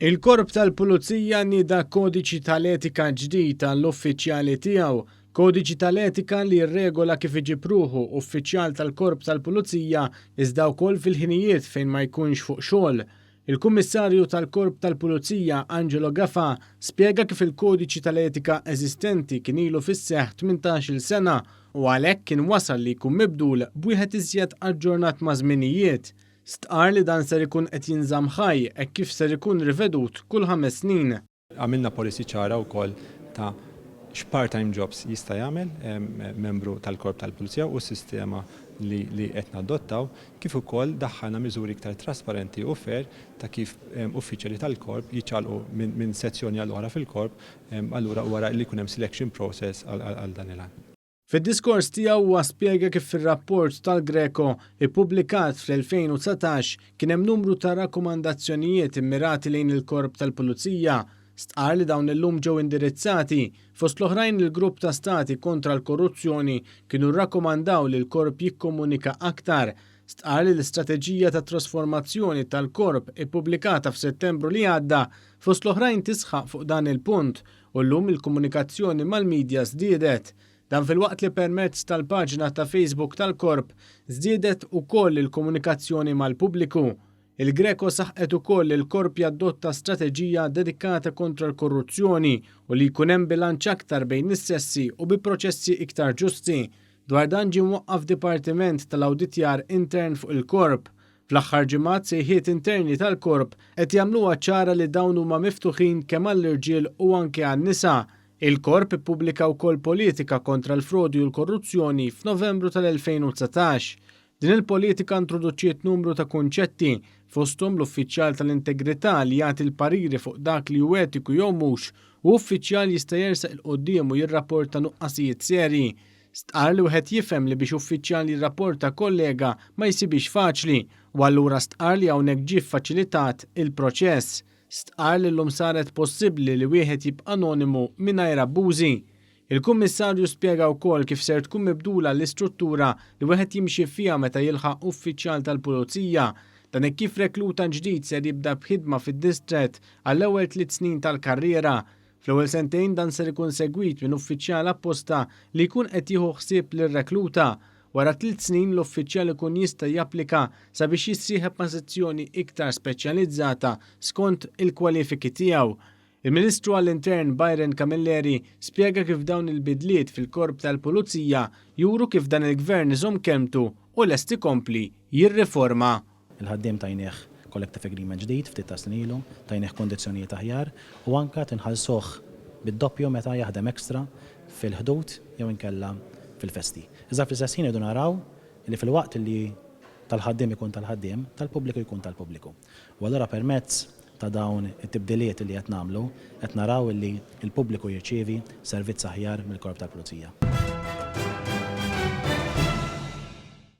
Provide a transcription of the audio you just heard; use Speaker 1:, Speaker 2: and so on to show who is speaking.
Speaker 1: Il-Korp tal-Pulizija nieda kodiċi tal-etika ġdid għall-uffiċjali tiegħu. Kodiċi tal-etika li jirregola kif iġib ruħu uffiċjal tal-Korp tal-Pulizija iżda wkoll fil-ħinijiet fejn ma jkunx fuq xogħol. Il-Kummissarju tal-Korp tal-Pulizija Angelo Gafà spjega kif il-kodiċi tal-etika eżistenti kien ilu fis-seħħ 18-il sena u għalhekk kien wasal li jkun mibdul b'wieħed iżjed aġġornat maż-żminijiet. Stqarr li dan ser ikun qed jinżamm ħaj hekk kif ser ikun rivedut kull ħames snin.
Speaker 2: Għamilna policy ċara wkoll ta' x'part-time jobs jista' jagħmel membru tal-Korp tal-Pulizija u s-sistema li li qed nadottaw, kif ukoll daħħalna miżuri iktar trasparenti u fair ta' kif uffiċjali tal-Korp jiċċaqalqu minn sezzjoni għal oħra fil-Korp allura wara li jkun hemm selection process għal dan il-għan.
Speaker 1: Fid-diskors tiegħu huwa spjega kif fir-rapport tal-Greco ippubblikat fl-2019 kien hemm numru ta' rakkomandazzjonijiet immirati lejn il-Korp tal-Pulizija. Stqarr li dawn illum ġew indirizzati, fost l-oħrajn il-Grupp ta' Stati kontra l-Korruzzjoni kienu rrakkomandaw li l-Korp jikkomunika aktar. Stqarr li l-istrateġija ta' trasformazzjoni tal-Korp ippubblikata f'Settembru li għadda fost l-oħrajn tisħaq fuq dan il-punt u llum il-komunikazzjoni mal-midja żdiedet. Dan filwaqt li permezz tal-paġna ta' Facebook tal-Korp żdiedet ukoll il-komunikazzjoni mal-pubbliku. Il-Greco saħqet ukoll li l-Korp jaddotta strateġija dedikata kontra l-korruzzjoni u li jkun hemm bilanċ aktar bejn is-sessi u bi proċessi iktar ġusti. Dwar dan ġie mwaqqaf dipartiment tal-awditjar intern fuq il-Korp. Fl-aħħar ġimgħat sejħiet interni tal-Korp qed jagħmluha ċara li dawn huma miftuħin kemm għall-irġiel u anke għan-nisa. Il-Korp ippubblika wkoll politika kontra l-frodi u l-korruzzjoni f'Novembru tal-2019. Din il-politika introduċiet numru ta' kunċetti, fosthom l-uffiċjal tal-integrità li jagħti l-pariri fuq dak li hu etiku jew mhux u uffiċjal jista' jersaq 'il quddiem u jirrapporta nuqqasijiet serji. Stqarr li wieħed jifhem li biex uffiċjal jirrapporta kollega ma jsibhiex faċli u allura stqarr li hawnhekk ġie ffaċilitat il-proċess. Stqarr li llum saret possibbli li wieħed jibqa' anonimu mingħajr abbużi. Il-Kummissarju spjega wkoll kif ser tkun mibdula l-istruttura li wieħed jimxi fiha meta jilħaq uffiċjal tal-Pulizija. Dan hekk kif rekluta ġdid ser jibda b'ħidma fid-distrett għall-ewwel tliet snin tal-karriera. Fl-ewwel sentejn dan ser ikun segwit minn uffiċjal apposta li jkun qed jieħu ħsieb lir-rekluta. Wara tliet snin l-uffiċjal ikun jista' japplika sabiex jissieħeb ma' sezzjoni iktar speċjalizzata skont il-kwalifiki tiegħu. Il-Ministru għall-Intern Byron Camilleri spjega kif dawn il-bidliet fil-Korp tal-Pulizija juru kif dan il-Gvern iżomm kelmtu u lest ikompli jirriforma.
Speaker 3: Il-ħaddiem tajnieh collective agreement ġdid ftit ta' snin ilu, tajnieh kundizzjonijiet aħjar u anke qed inħallsuh bid-doppju meta jaħdem extra fil-Ħdud jew inkella fil-festi. Iżda fl-istess ħin irridu naraw li filwaqt li tal-ħaddiem ikun tal-ħaddiem, tal-pubbliku jkun tal-pubbliku. U allura permezz ta' dawn it-tibdiliet li qed nagħmlu, qed naraw li l-pubbliku jirċievi servizz aħjar mill-Korp tal-Pulizija.